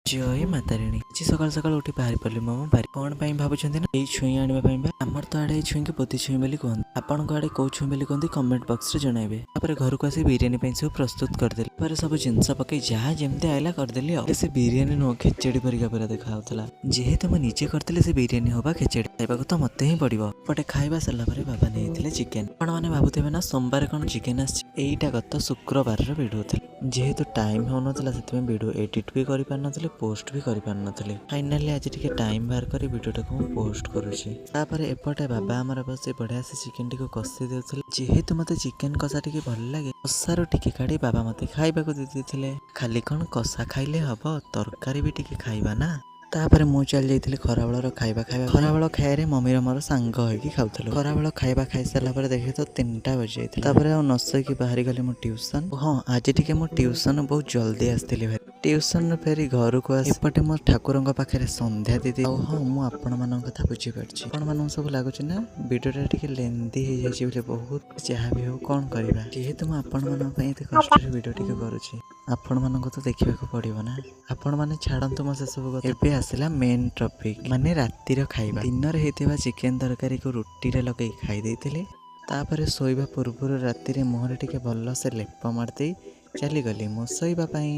ଜୟ ମା ତାରିଣୀ। ଆଜି ସକାଳୁ ସକାଳୁ ଉଠି ବାହାରି ପଡ଼ିଲି ମୁଁ ଆମ ବାରି। କଣ ପାଇଁ ଭାବୁଛନ୍ତି ନା? ଏଇ ଛୁଇଁ ଆଣିବା ପାଇଁ ବା। ଆମର ତ ଆଡ଼େ ଏଇ ଛୁଇଁକି ବୋଧି ଛୁଇଁ ବୋଲି କୁହନ୍ତି। ଆପଣଙ୍କ ଆଡ଼େ କୋଉ ଛୁଇଁ ବୋଲି କୁହନ୍ତି, କମେଣ୍ଟ ବକ୍ସରେ ଜଣାଇବେ। ତାପରେ ଘରକୁ ଆସି ବିରିୟାନୀ ପାଇଁ ସବୁ ପ୍ରସ୍ତୁତ କରିଦେଲି। ତାପରେ ସବୁ ଜିନିଷ ପକେଇ ଯାହା ଯେମିତି ଆଇଲା କରିଦେଲି। ଆଉ ସେ ବିରିୟାନୀ ନୁହଁ, ଖେଚେଡ଼ି ପରିକା ପୁରା ଦେଖାଯାଉଥିଲା। ଯେହେତୁ ମୁଁ ନିଜେ କରିଥିଲି, ସେ ବିରିୟାନୀ ହଉ ବା ଖେଚେଡ଼ି, ଖାଇବାକୁ ତ ମତେ ହିଁ ପଡ଼ିବ। ଏପଟେ ଖାଇବା ସରିଲା ପରେ ବାବା ନେଇଥିଲେ ଚିକେନ। ଆପଣମାନେ ଭାବୁଥିବେ ନା, ସୋମବାର କଣ ଚିକେନ ଆସିଛି? ଏଇଟା ଗତ ଶୁକ୍ରବାରର ଭିଡ଼ିଓ ଥିଲା। ଯେହେତୁ ଟାଇମ୍ ହେଉନଥିଲା, ସେଥିପାଇଁ ଭିଡ଼ିଓ ଏଡ଼ିଟ୍ ବି କରିପାରିନଥିଲି, ପୋଷ୍ଟ ବି କରିପାରିନଥିଲି। ଫାଇନାଲି ଆଜି ଟିକେ ଟାଇମ୍ ବାହାର କରି ଭିଡ଼ିଓଟାକୁ ମୁଁ ପୋଷ୍ଟ କରୁଛି। ତାପରେ ଏପଟେ ବାବା ଆମର ବସି ବଢ଼ିଆ ସେ ଚିକେନଟିକୁ କଷି ଦେଉଥିଲେ। ଯେହେତୁ ମୋତେ ଚିକେନ କଷା ଟିକେ ଭଲ ଲାଗେ, କଷାରୁ ଟିକେ କାଢ଼ି ବାବା ମୋତେ ଖାଇବାକୁ ଦେଇ ଦେଇଥିଲେ। ଖାଲି କ'ଣ କଷା ଖାଇଲେ ହବ? ତରକାରୀ ବି ଟିକେ ଖାଇବା ନା। ତାପରେ ମୁଁ ଚାଲି ଯାଇଥିଲି ଖରାବେଳର ଖାଇବା ଖାଇବା। ଖରାବେଳ ଖାଇବାରେ ମମିର ମୋର ସାଙ୍ଗ ହେଇକି ଖାଉଥିଲୁ। ଖରାବେଳ ଖାଇବା ଖାଇସାରିଲା ପରେ ଦେଖେ ତ 3ଟା ବଜିଯାଇଥିଲା। ତାପରେ ଆଉ ନ ଶୋଇକି ବାହାରି ଗଲି ମୁଁ ଟ୍ୟୁସନ୍। ହଁ, ଆଜି ଟିକେ ମୁଁ ଟ୍ୟୁସନ୍ ବହୁତ ଜଲ୍ଦି ଆସିଥିଲି ଭାରି। ଟ୍ୟୁସନ୍ରୁ ଫେରି ଘରକୁ ଆସି ଏପଟେ ମୋ ଠାକୁରଙ୍କ ପାଖରେ ସନ୍ଧ୍ୟା ଦେଇ। ଆଉ ହଁ, ମୁଁ ଆପଣମାନଙ୍କ କଥା ବୁଝିପାରୁଛି। ଆପଣମାନଙ୍କୁ ସବୁ ଲାଗୁଛି ନା, ଭିଡ଼ିଓଟା ଟିକେ ଲେନ୍ଦି ହେଇଯାଇଛି ବୋଲି ବହୁତ। ଯାହା ବି ହଉ, କ'ଣ କରିବା? ଯେହେତୁ ମୁଁ ଆପଣମାନଙ୍କ ପାଇଁ ଏତେ କଷ୍ଟରେ ଭିଡ଼ିଓ ଟିକେ କରୁଛି, ଆପଣମାନଙ୍କୁ ତ ଦେଖିବାକୁ ପଡ଼ିବ ନା। ଆପଣମାନେ ଛାଡ଼ନ୍ତୁ ମୋ ସେସବୁ କଥା। ଏବେ ଆସିଲା ମେନ୍ ଟପିକ୍, ମାନେ ରାତିର ଖାଇବା। ଦିନରେ ହେଇଥିବା ଚିକେନ ତରକାରୀକୁ ରୁଟିରେ ଲଗେଇ ଖାଇ ଦେଇଥିଲି। ତାପରେ ଶୋଇବା ପୂର୍ବରୁ ରାତିରେ ମୁହଁରେ ଟିକେ ଭଲସେ ଲେପ ମାରିଦେଇ ଚାଲିଗଲି ମୁଁ ଶୋଇବା ପାଇଁ।